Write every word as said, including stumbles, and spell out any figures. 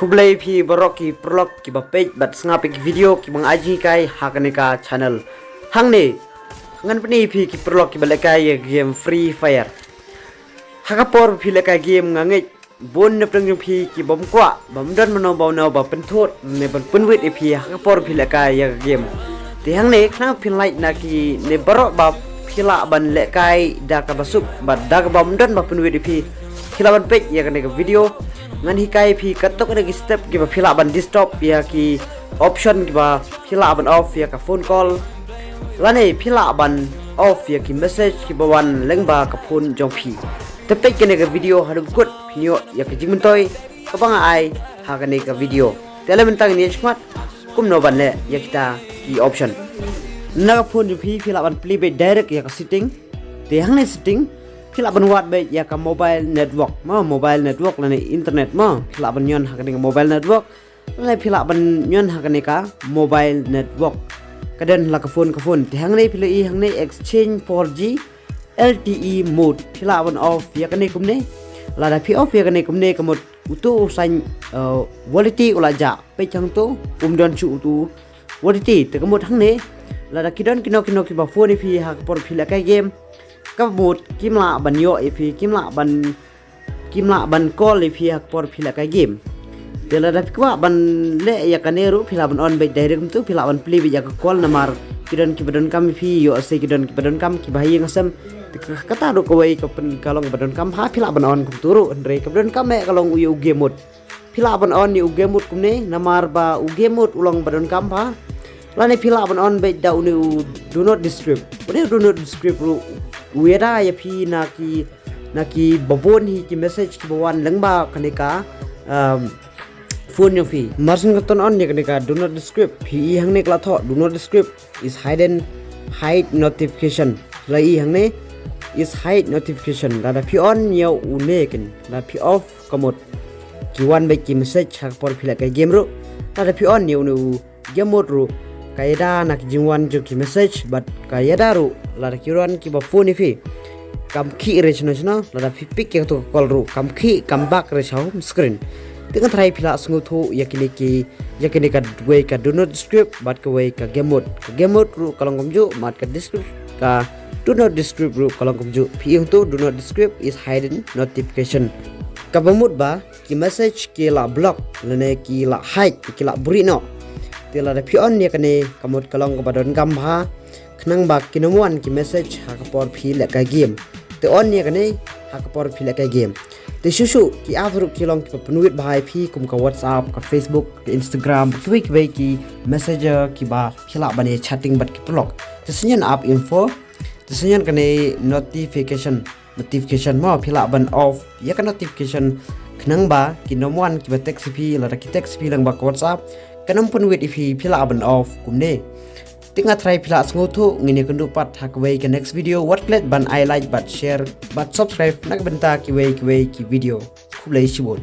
Khublei phi baroh ki paralok kiba peit bad sngap ïa ki video kiba nga ai jinghikai ha kane ka channel. Hangne ngan pyni phi ki paralok kiba lehkai ïa ka game Free Fire. Ha ka por phi lehkai game nga ngeit bun na pdeng jong phi ki bym kwah, bym don mano ba uno ba pynthut ne ban pynwit ïa phi ha ka por phi lehkai ïa ka game. Te hangne khnang phin lait na ki ne baroh ba phi lah ban lehkai da kaba suk bad da kaba ym don ba pynwit ïa phi, phi lah ban peit ïa kane ka video. Ngan hikai phi katto katne ki step kiba phi lah ban disturb ïa ki option kiba phi lah ban off ïa ka phone call lane phi lah ban off ïa ki message kiba wan lyngba ka phone jong phi. Te peit kane ka video haduh kut phin ïoh ïa ka jingmyntoi kaba nga ai ha kane ka video. Te lada mynta ngin ïa shmat kumno ban leh ïa kita ki option. Na ka phone jong phi phi lah ban plie beit direct ïa ka setting. Te hangne setting phi lah ban wad beit ïa ka mobile network mo, mobile network lane internet mo. Phi lah ban ñion ha kane ka mobile network lane phi lah ban ñion ha kane ka mobile network. Ka don la ka phone ka phone. Te hangne phi lah i hangne exchange four G L T E mode, phi lah ban off ïa kane kumne. Lada phi off ïa kane kumne ka mut utu u sign, uh, validity u la jah. Peit hangtu um don shuh utu validity. Te ka mut hangne lada ki don kino kino kiba phone ïa phi ha ka por phi lehkai game, ka mut kim lah ban ïoh ïa phi, kim lah ban, kim lah ban call ïa phi ha ka por phi lehkai game. Te lada phi kwah ban leh ïa kane ruh phi lah ban on beit direct kumtu, phi lah ban plie beit ïa ka call namar ki don kiba donkam ïa phi, ïoh se ki don kiba donkam kiba ha ïing ha sem. Te ka, kata ruh kawei ka pyn, ka long ba donkam bha, phi lah ban on kumtu ruh. Hynrei kaba donkam eh ka long u ïa u game mode. Phi lah ban on ïa u game mode kumne namar ba u game mode u long ba donkam bha. Lane phi lah ban on beit da une u do not disturb. Une u do not disturb ruh u ïada ïa phi na ki, na kiba bun hi ki message kiba wan lyngba kane ka, um, phone jong phi. Mar shen ka turn on ïa kane ka do not disturb, phi i hangne ka la thoh do not disturb is hidden, hide notification. La i hangne is hide notification. Lada phi on ïa une ken, lada phi off ka mut ki wan beit ki message ha ka por phi lehkai game ruh. Lada phi on ïa une u game mode ruh ka ïada na ki jingwan jong ki message bad ka ïada ruh lada ki wan kiba phone ïa phi. Kam khih re shano shano, lada phi pick ïa katu ka call ruh kam khih, kam back re sha home screen. Te nga tharai phi lah sngewthuh ïa kine ki, ïa kine kawei ka do not disturb bad kawei ka game mode. Ka game mode ruh ka long kumjuh bad ka disturb, ka do not disturb ruh ka long kumjuh. Phi i hangtu do not disturb is hidden notification. Kaba mut ba ki message ki la block lane ki la hide, ki la buhrieh noh. Te lada phi on ïa kane ka mut ka long kaba donkam bha khnang ba kin ym wan ki message ha ka por phi lehkai game. Te on ïa kane ha ka por phi lehkai game. Te shuh shuh ki app ruh ki long kiba pynwit bha ïa phi kum ka WhatsApp, ka Facebook, ka Instagram, kiwei kiwei ki messenger kiba phi lah ban ïa chatting bad ki paralok. Te sa ñion app info, te sa ñion kane notification, notification mo, phi lah ban off ïa ka notification khnang ba kin ym wan kiba text ïa phi, lada ki text ïa phi lyngba ka WhatsApp kan ym pynwit ïa phi, phi lah ban off kumne. Te nga tharai phi lah sngewthuh, ngin ïakynduh pat ha kawei ka next video. Wat klet ban ai like bad share bad subscribe na ka bynta kiwei kiwei ki video. Khublei shibun.